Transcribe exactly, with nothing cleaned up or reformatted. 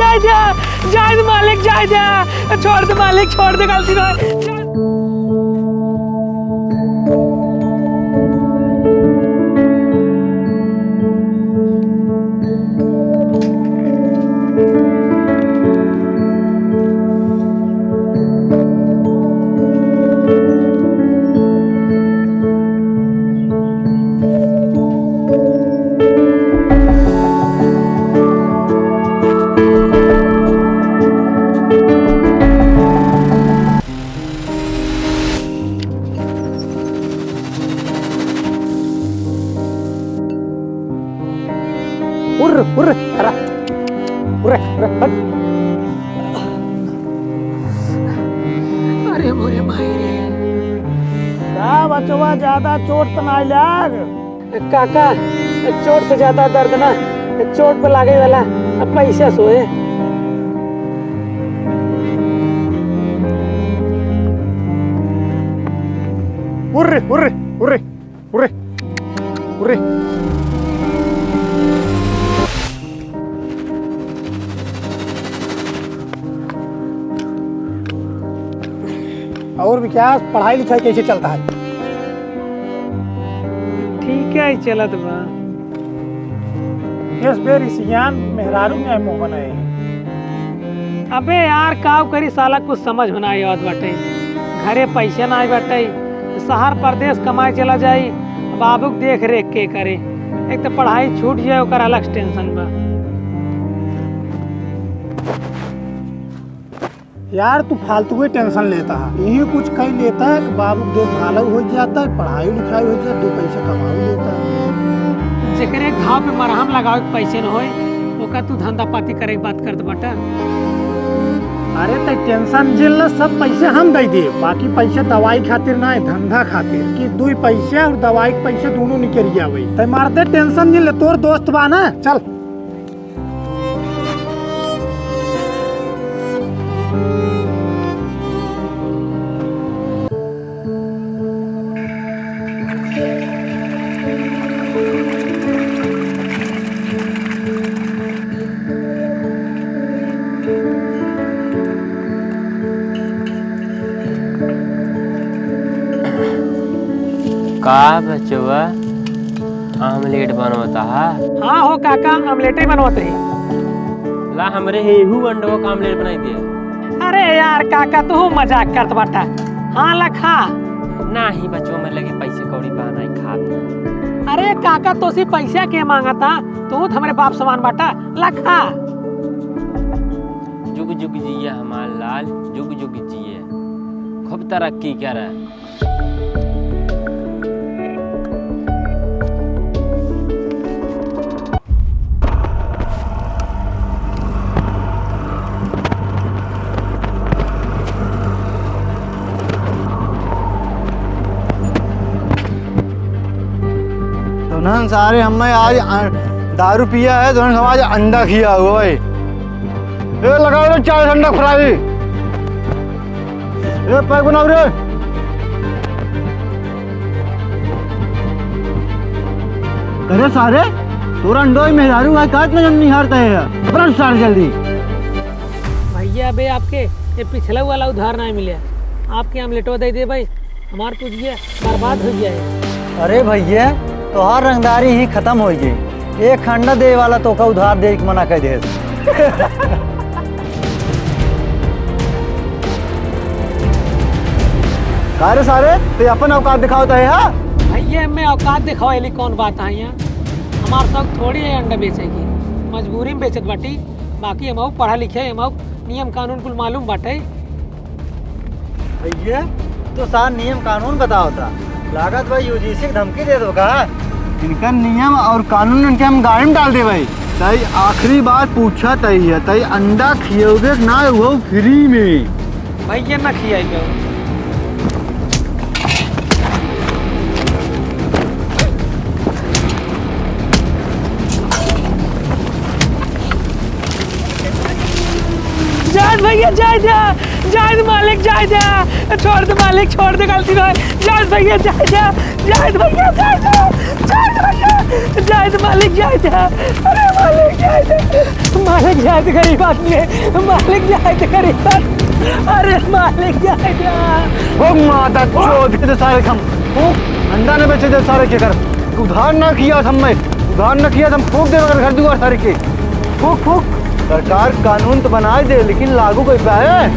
जाए दे, जाए दे मालिक, जाए दे, छोड़ दे मालिक, छोड़ दे, गलती ना। उर्र, उर्र, हरा। उर्र, उर्र, हट। अरे मोरे माई रे। का बचवा, ज्यादा चोट त नाई लाग? काका, चोट से ज्यादा दर्द ना, चोट पे लागे वाला पैसा सोए। उर्र, उर्र, उर्र। उरे, उरे। और विकास, पढ़ाई लिखाई कैसे चलता है? ठीक है, चलत बा। इस बेर सियान मेहरारू में मुंह बनाए। अबे यार, काव करी साला, कुछ समझ में नाई आवत बाटे। घरे पैसे नाई बाटे, शहर परदेस कमाए चला जाई, बाबू के देख रेख के करे। एक तो पढ़ाई छूट जाए, ओकर अलग tension बा। यार, तू फालतू के tension लेता है। यही कुछ कह लेता है कि बाबू के देखभाल हो जाता है, पढ़ाई लिखाई हो जाता है, दो पैसे कमा लेता है। जेकरे घाव पे मरहम लगावे के पैसे न होए, ओका तू धंधा पाती करे के बात करत बाटा। अरे, ते tension जिन ला, सब पैसे हम दे दिए, बाकी पैसे दवाई खातिर ना है, धंधा खातिर, कि दुई पैसे और दवाई के पैसे दोनों निकल गया भाई। ते मारते tension जिन ले, तोर दोस्त बा ना, चल। का बचवा, आमलेट बनवता हा? हाँ हो काका, आमलेटे बनवत ही। ला हमरे हेहू अंडवा का आमलेट बनाई दे। अरे यार काका, तू मजाक करत बाटा। हाँ ला खा। नाही बचवा, मेरे लगे पैसे कौड़ी बा, नाही खाब। अरे काका, तोसी पैसा के मांगता? तू तो हमरे बाप समान बाटा, ला खा। जुग जुग जिया हमार लाल, जुग जुग जिया, खूब तरक्की करा। तो ना सारे हमें आज अ-, दारू पिया है, तो हम आज अंडा खिया हुआ है। ए, लगाओ रे चार अंडा fry। ए, pack बनाओ रे। अरे सारे, तोरा अंडो ही मेहरारू है, का इतना जन निहारता है यार? पकड़ सारे जल्दी। भैया, अबे आपके ये पिछला वाला उधार ना मिले, आपके आमलेटवा दे दे भाई, हमार पूंजिया बर्बाद हो गया है। अरे भैया, तोहार रंगदारी ही खत्म हो गई। एक अंडा दे वाला तोका उधार दे के मना कर दे। का रे सारे, ते अपन औकात दिखावत है, हाँ? भैया, मैं औकात दिखावे वाली कौन बात है यहाँ? हमार शौक थोड़ी है अंडा बेचे की, मजबूरी में बेचत बाटी, बाकी हम पढ़ा लिखे, हम नियम कानून कुल मालूम बाटे। भैया, तो सार नियम कानून बतावता। लागत भाई यूजीसी की धमकी दे दो का? इनका नियम और कानून इनके हम गाड़ी में डाल दे भाई। तई आखिरी बार पूछा तई है, तई अंडा खियोगे ना, वो फ्री में। भैया ना खियाई दो। जाए भैया, जाए दे, जाए दे मालिक, जाए दे, छोड़ दे मालिक, छोड़ दे, गलती ना है। जाए भैया, जाए दे, जाए भैया, जाए दे, जाए भैया। जाए दे मालिक, जाए दे। अरे मालिक, जाए दे। मालिक, जाए दे गरीब आदमी है। मालिक, जाए दे गरीब आदमी। अरे मालिक, जाए दे। ओ माता चोद के दे सारे खम। ओ अंडा न बेचे दे सारे के कर। उधार ना किया था मैं। उधार ना किया था, हम फूक दे अगर घर दुआर सारे के। फूक, फूक। सरकार कानून तो बनाए दे, लेकिन लागू कोई पे है?